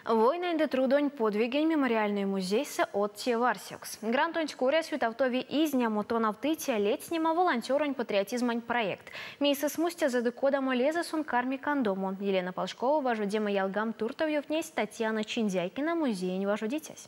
Войнань ды трудонь подвигень мемориальной музейсэ од теварсевкс. Грантонть коряс ютавтови «Изнямо тонавтыця ледстнема» волонтеронь патриотизмань проект. Мейсэ смустезэ ды кодамо лезэ сон карми кандомо. Елена Полшкова важодема ялгам туртов ёвтнесь Татьяна Чиндяйкина, музеень важодицясь.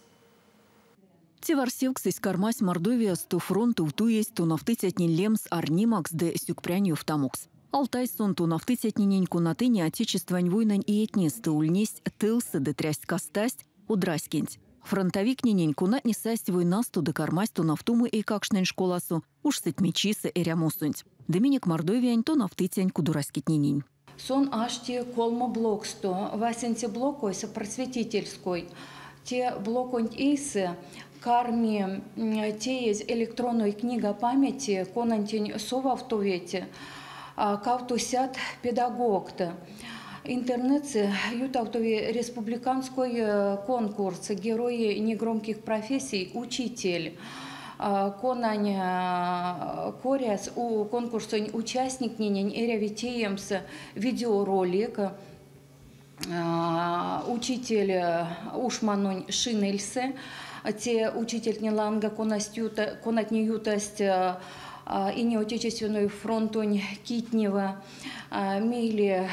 Теварсевксэсь кармась Мордовиясто фронтов туезь тонавтыцятнень лемс арнемакс ды сюкпрянь ёвтамокс. Алтазь сон тонавтыцятненень, конат Ине Отечествань войнань иетнестэ ульнесть тылсэ ды трясть-кастасть од раськенть. Фронтовиктненень, конатне састь войнасто ды кармасть тонавтомо эйкакштнень школасо, уш сэтьмечисэ эрямосонть. Ды минек Мордовиянь тонавтыцянь кудораськетненень. Сон ашти колмо блоксто. Васенце блокось просветительской. Те блоконть эйсэ карми теезь электронной книга памяти, конантень совавтовить 200 педагогт. Интернетсэ ютавтови республиканской конкурс «Герои негромких профессий. Учитель». Конань коряс конкурсонь участниктненень эряви теемс видеоролик учитель ушманонь шинельсэ, те учительтнень ланга конатне ютасть Ине Отечественной фронтонь китнева, мейле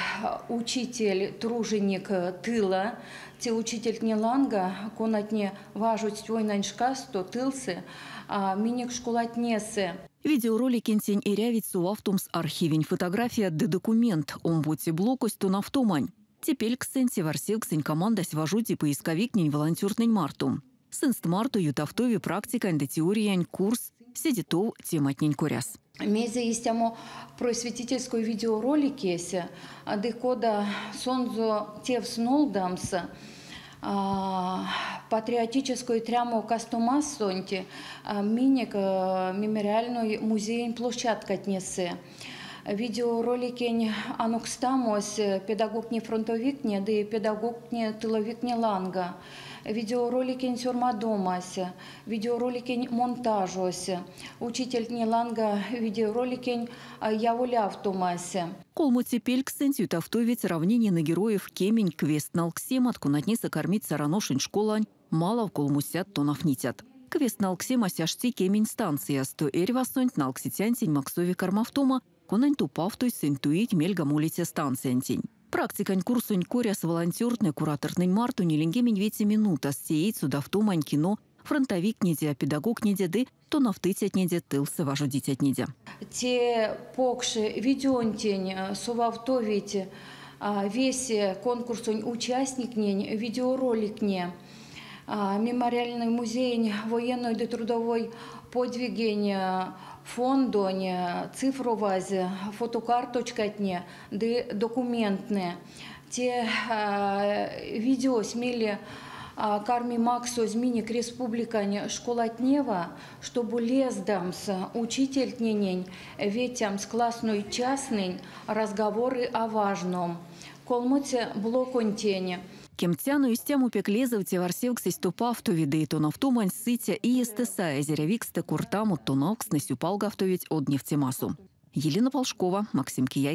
учитель труженик тыла, те учительтнень ланга конатне важодсть войнань шкасто тылсэ, минек школатнесэ. Видеороликентень эрявить совавтомс архивень фотографият ды документт. Омбоце блокось тонавтомань. Те пелькссэнть теварсевксэнь командась важоди поисковиктнень, волонтёртнэнь марто. Сынст марто ютавтови практикань ды теориянь курс седе тов тематнень коряс. Мезе истямо просветительской видеороликесь ды кода сонзэ тевс нолдамс патриотической трямо кастомасонть минек мемориальной музеень площадкатнесэ. Видеороликень анокстамось педагогтне фронтовиктне ды педагогтне тыловиктне ланга. Видеороликень сёрмадомась, видеороликень монтажось, учительтне ланга видеороликень яволявтомась. Колмоце пелькссэнть ютавтовить «Равнение на героев» кемень квест налксемат, конатнесэ кармить Саран ошонь школань малав 300 тонавтницят. Квест налксемась ашти кемень станциясто. Эрьвасонть налксицянтень максови кармавтома, конань топавтозь сынь туить мельга молиця станциянтень. Практикань курсонть коряс волонтёртнэ куратортнэнь марто 45 минутас теить содавтомань кино фронтовиктнеде, педагогтнеде ды тонавтыцятнеде, тылсэ важодицятнеде. Те покш видеонтень совавтовить весе конкурсонь участниктнень видеороликтне, мемориальной музеень военной ды трудовой подвигень фондонь цифровазь фотокарточкатне ды документтнэ. Те видеось мейле карми максозь минек республикань школатнева, штобу лездамс учительтненень ветямс классной частнэнь разговоры о важном. Колмоце блоконтень. Кемтяно, истямо пек лезэв теварсевксэсь топавтови ды тонавтомань сыця иестэ саезь эрявикстэ кортамот тонавкстнэ сюпалгавтовить од невтемасо. Елена Полшкова, Максим Кияйкин.